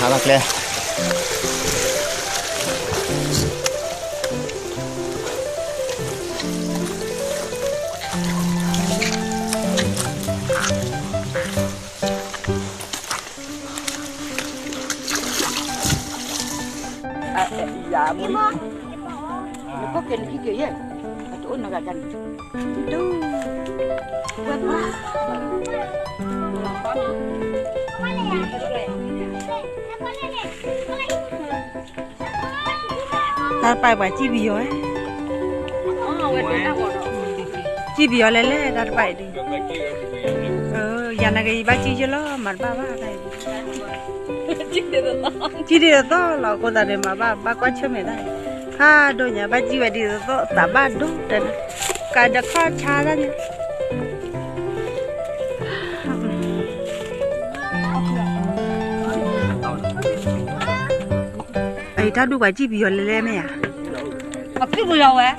အဘၣ်ကျဲ ယၤမူ နကီၢ်ကဲနခံကဲယဲၢ် အတအိၣ်နဂၤကန့ၣ် ဒူ ဝဲ တၢ်တပာ်ပှၤစံၣ်ပယီၤ စံၣ်ပယီၤလဲၣ်လဲၣ် တၢ်တပာ်အံၤဒ် ယၤနက့ၤယဘၣ်စံၣ်ယဲၢ်လီၤ မၤတဘၣ်ဘၣ်တၢ်အံၤဒ် စံၣ်ဒ်သိးသိးလီၤ အဃိသတးန့ၣ် မၤဘၣ်ဘၣ်ကွၢ်ဆၢၣ်မဲာ်တၢ် ဖးဒိၣ်ညါ ဘၣ်စံၣ်ဝဲဒ်သိးသိး သးဘၣ်ဒိၣ်တဲန့ၣ် ကဒီးခီၣ်ဆါတၢ်န့ၣ် အံၤတၢ်ဒူၣ်ပှၤစံၣ်ပယီၤလဲၣ်လဲၣ်မ့ၢ်ဧါ အစံၣ်ပယီၤဝဲ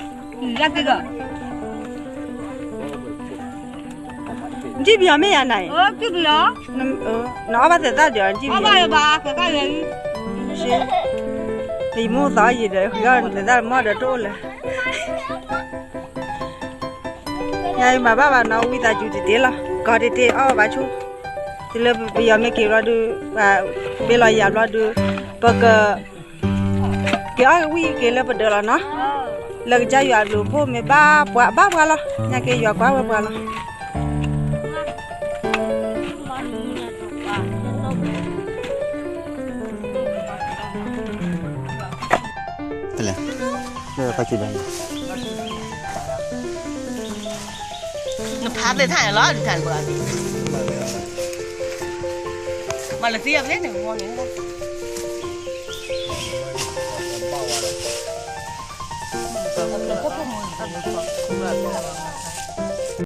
လၢက့ၤက စံၣ်ပယီၤမ့ၢ်ဧါနၤအံၤ စံၣ်ပယီၤ နအီၣ်ဘၣ်သဲးသၣ်ဒီး စံၣ်ပယီၤ အီၣ်ဘၣ်ယဘၣ်သဲးသၣ်ယဲ ယမိၢ်သးအီၣ်ယံၤဒီး ဃုအီၣ်သဲးသၣ်မီၢ်ဒီးတအိၣ်လၢၤ ညါအံၤမၤဘၣ်ဘၣ်နီၤ ဝံသးစူၤတ့ၢ်တ့ၢ်လီၤ ကီတ့ၢ်တ့ၢ်အီၣ်ဘၣ်ဆိ တုၤလၢပယီၤမ့ၢ်က့ၤဘျီဒုး ပ့လီၤယၤဘျီဒုး ပက က့ၤအီၣ်ဝံၣ်က့ၤလၢပဒၢးလီၤနီၤ လၢကစၢ်ယွၤအဘျုးအဖှိၣ်မ့ၢ်ဘၣ်ပှၤဘၣ်ပှၤလီၤ ညါက့ၤယွၤကွၢ်ဝဲပှၤလီၤ တလဲၣ် လၢဖးက့ၤဘၣ် နဖးသ့ၣ်ထၣ်န့ၣ်လီၤ ဒုးထၣ်န့ၣ် မၤလၢသံအပျဲၢ်န့ၣ် မီၢ်န့ၣ် ဘၣ်ဝါဒီး